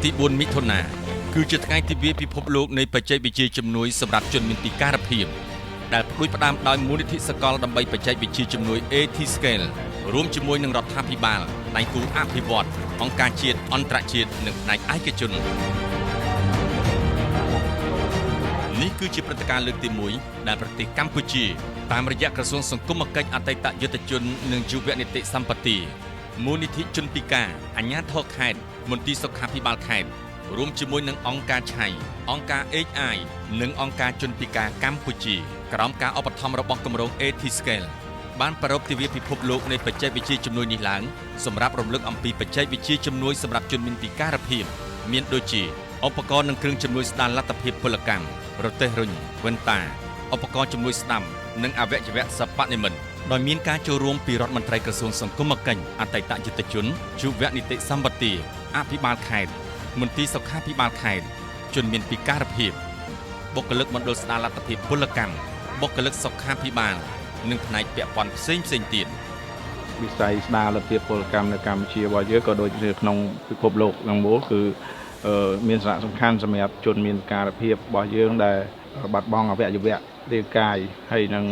ទី4មិថុនាគឺជាថ្ងៃទិវាពិភពលោកនៃបច្ចេកវិទ្យាជំនួយសម្រាប់ជនមានពិការភាពដែលផ្ដួចផ្ដើមដោយមូលនិធិសកលដើម្បីបច្ចេកវិទ្យាជំនួយ AT Scale រួមជាមួយនឹងរដ្ឋាភិបាលដៃគូអភិវឌ្ឍន៍អង្គការជាតិអន្តរជាតិនិងផ្នែកឯកជននេះគឺជាព្រឹត្តិការណ៍លើកទី1ដែលប្រទេសកម្ពុជាតាមរយៈក្រសួងសង្គមកិច្ចអតីតយុទ្ធជននិងយុវនីតិសម្បទាមូលនិធិជនពិការអាជ្ញាធរខេត្តមន្ទីរសុខាភិបាលខេត្តរួមជាមួយនឹងអង្គការឆៃអង្គការ HI និងអង្គការជនពិការកម្ពុជាក្រោមការឧបត្ថម្ភរបស់គម្រោង AT Scale បានប្រារព្ធទិវាពិភពលោកនៃបច្ចេកវិទ្យាជំនួយនេះឡើងសម្រាប់រំលឹកអំពីបច្ចេកវិទ្យាជំនួយសម្រាប់ជនមានពិការភាពមានដូចជាឧបករណ៍និងគ្រឿងជំនួយស្ដារលទ្ធភាពពលកម្មរទេះរុញវ៉ិនតាឧបករណ៍ជំនួយស្ដាំនិងអវយវៈសិប្បនិម្មិតដោយមានការចូលរួមពីរដ្ឋមន្ត្រីក្រសួងសង្គមកិច្ចអតីតយុទ្ធជនយុវនីតិសម្បទាអភិបាលខេត្តមន្ទីរសុខាភិបាលខេត្តជនមានពិការភាពបុគ្គលិកមណ្ឌលស្ដារលទ្ធភាពពលកម្មបុគ្គលិកសុខាភិបាលនិងផ្នែកពាក់ព័ន្ធផ្សេងផ្សេងទៀត វិស័យស្ដារលទ្ធភាពពលកម្មនៅកម្ពុជារបស់យើងក៏ដូចជាក្នុងពិភពលោកទាំងមូលគឺមានសារៈសំខាន់សម្រាប់ជនមានពិការភាពរបស់យើងដែលបាត់បង់អវយវៈរាងកាយហើយនឹង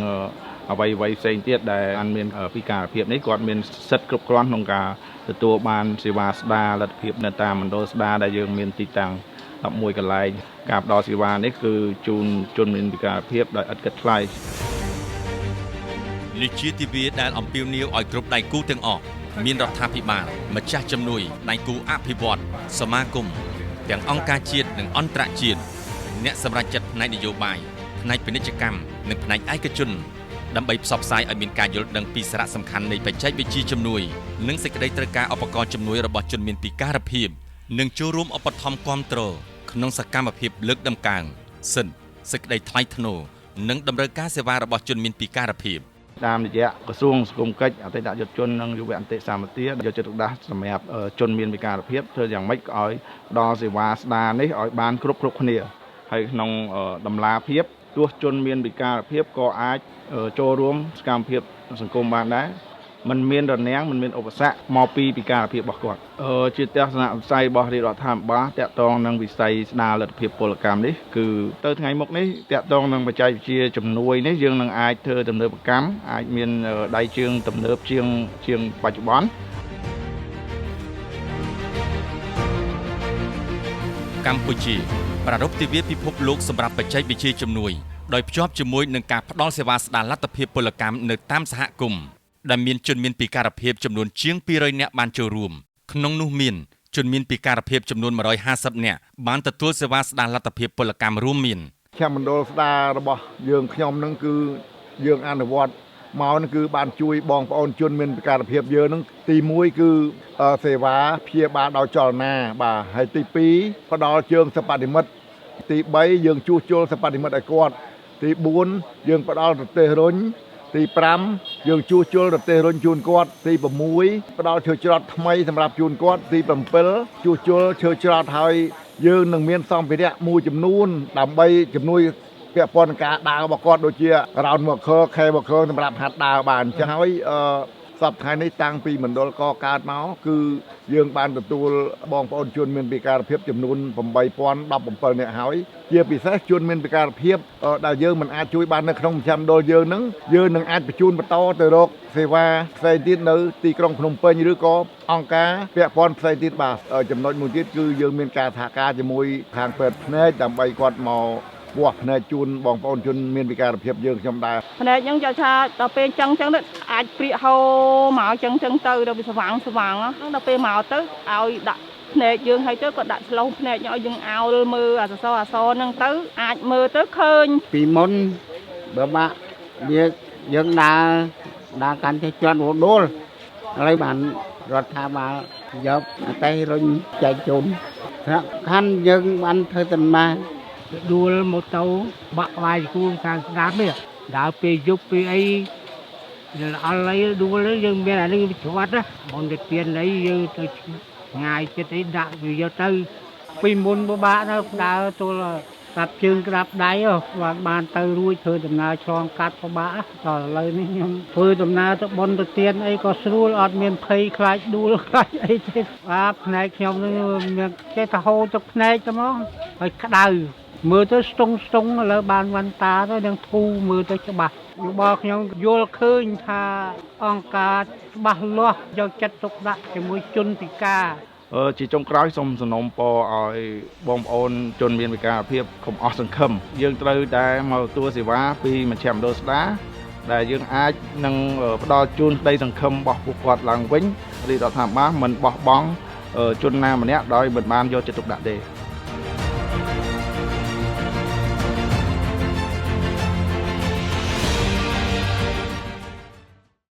អ្វីអ្វីផ្សេងទៀតដែលបានមានពិការភាពនេះគាត់មានសិទ្ធិគ្រប់គ្រាន់ក្នុងការទទួលបានសេវាស្ដារលទ្ធភាពនៅតាមមណ្ឌលស្ដារដែលយើងមានទីតាំង11កន្លែងការផ្ដល់សេវានេះគឺជូនជនមានពិការភាពដោយឥតគិតថ្លៃ នេះជាទិវាដែលអំពាវនាវឲ្យគ្រប់ដៃគូទាំងអស់មានរដ្ឋាភិបាលម្ចាស់ជំនួយដៃគូអភិវឌ្ឍន៍សមាគមទាំងអង្គការជាតិនិងអន្តរជាតិអ្នកសម្រេចចិត្តផ្នែកនយោបាយផ្នែកពាណិជ្ជកម្មនិងផ្នែកឯកជនដើម្បីផ្សព្វផ្សាយឲ្យមានការយល់ដឹងពីសារៈសំខាន់នៃបច្ចេកវិទ្យាជំនួយនិងសេចក្តីត្រូវការឧបករណ៍ជំនួយរបស់ជនមានពិការភាពនិងចូលរួមឧបត្ថម្ភគាំទ្រក្នុងសកម្មភាពលើកតម្កើងសិទ្ធិសេចក្តីថ្លៃថ្នូរនិងតម្រូវការសេវារបស់ជនមានពិការភាព តាមរយៈក្រសួងសង្គមកិច្ចអតីតយុទ្ធជននិងយុវអន្តិសម្បទាយកចិត្តទុកដាក់សម្រាប់ជនមានពិការភាពធ្វើយ៉ាងម៉េចក៏ឲ្យផ្ដល់សេវាស្ដារនេះឲ្យបានគ្រប់គ្នាហើយក្នុងតម្លាភាពទោះជនមានពិការភាពក៏អាចចូលរួមសកម្មភាពសង្គមបានដែរមិនមានរនាំងមិនមានឧបសគ្គមកពីពិការភាពរបស់គាត់ជាទស្សនវិស័យរបស់រាជរដ្ឋាភិបាលតាក់ទងនឹងវិស័យស្ដារលទ្ធភាពពលកម្មនេះគឺទៅថ្ងៃមុខនេះតាក់ទងនឹងបច្ចេកវិទ្យាជំនួយនេះយើងនឹងអាចធ្វើទំនើបកម្មអាចមានដៃជើងទំនើបជាងបច្ចុប្បន្ន កម្ពុជាប្រារព្ធទិវាពិភពលោកសម្រាប់បច្ចេកវិទ្យាជំនួយដោយភ្ជាប់ជាមួយនឹងការផ្ដល់សេវាស្ដារលទ្ធភាពពលកម្មនៅតាមសហគមន៍ដែលមានជនមានពិការភាពចំនួនជាង200នាក់បានចូលរួមក្នុងនោះមានជនមានពិការភាពចំនួន150នាក់បានទទួលសេវាស្ដារលទ្ធភាពពលកម្មរួមមាន មណ្ឌលស្ដាររបស់យើងខ្ញុំនឹងគឺយើងអនុវត្តមកនឹងគឺបានជួយបងប្អូនជនមានពិការភាពយើងនឹងទី1គឺសេវាព្យាបាលដោយចលនាបាទហើយទី2ផ្ដល់ជើងសិប្បនិម្មិតទី3យើងជួសជុលសិប្បនិម្មិតឲ្យគាត់ទី4យើងផ្ដល់រទេះរុញទី5យើងជួសជុលរទេះរុញជូនគាត់ទី6ផ្ដល់ឈើច្រត់ថ្មីសម្រាប់ជូនគាត់ទី7ជួសជុលឈើច្រត់ហើយយើងនឹងមានសម្ភារៈមួយចំនួនដើម្បីជំនួយពាក់ព័ន្ធនឹងការដើររបស់គាត់ដូចជា round walker K walker សម្រាប់ហាត់ដើរបានអញ្ចឹងហើយសប្តាហ៍នេះតាំងពីមណ្ឌលកកើតមកគឺយើងបានទទួលបងប្អូនជនមានពិការភាពចំនួន8017នាក់ហើយជាពិសេសជនមានពិការភាពដែលយើងមិនអាចជួយបាននៅក្នុងមជ្ឈមណ្ឌលយើងនឹងយើងនឹងអាចបញ្ជូនបន្តទៅរកសេវាផ្សេងទៀតនៅទីក្រុងភ្នំពេញឬក៏អង្គការពាក់ព័ន្ធផ្សេងទៀតបាទចំណុចមួយទៀតគឺយើងមានការសហការជាមួយខាងពេទ្យភ្នែកដើម្បីគាត់មកវាស់ភ្នែកជូនបងប្អូនជនមានពិការភាពយើងខ្ញុំដែរ ភ្នែកហ្នឹងយកថាដល់ពេលចឹងទៅអាចព្រាកហូរមកចឹងទៅដល់វាស្វាងដល់ពេលមកទៅឲ្យដាក់ភ្នែកយើងហើយទៅក៏ដាក់ឆ្លុះភ្នែកឲ្យយើងអោលមើលអាសសរអសហ្នឹងទៅអាចមើលទៅឃើញ ពីមុនបើបាក់វាយើងដើរកាន់ចេះជាន់រដួលឥឡូវបានរដ្ឋាភិបាលយកអតេរុញចែកជូនថ្នាក់ខណ្ឌយើងបានធ្វើតន្មា ដួលម៉ូតូបាក់វាយគូខាងស្ដាំនេះដើរពេលយប់ពេលអីអល់អីដួលយើងមានអានេះវាច្រត់ណាមុនទៅទៀនអីយើងទៅងាយចិត្តអីដាក់វាយកទៅពីមុនពិបាកណាស់ដើរទល់ ក្តាប់ជើងក្តាប់ដៃបានបានទៅរួចធ្វើដំណើរឆ្លងកាត់ពិបាកដល់ឥឡូវនេះខ្ញុំធ្វើដំណើរទៅបុណ្យទៅទានអីក៏ស្រួលអត់មានភ័យខ្លាចដួលខ្លាចអីទេបាទភ្នែកខ្ញុំនឹងមានចេះតែហូរទឹកភ្នែកទៅហ្មងហើយក្តៅមើលទៅស្ទង់ស្ទង់ឥឡូវបានវ៉ាន់តាទៅនឹងធូរមើលទៅច្បាស់របស់ខ្ញុំយល់ឃើញថាអង្គការច្បាស់លាស់យកចិត្តទុកដាក់ជាមួយជនពិការ ជាចុងក្រោយសូមសំណូមពរឲ្យបងប្អូនជនមានពិការភាពកុំអស់សង្ឃឹមយើងត្រូវតែមកទទួលសេវាពីមជ្ឈមណ្ឌលស្ដារដែលយើងអាចនឹងផ្ដល់ជូនក្តីសង្ឃឹមរបស់ពួកគាត់ឡើងវិញរាជរដ្ឋាភិបាលមិនបោះបង់ជនណាម្នាក់ដោយមិនបានយកចិត្តទុកដាក់ទេ។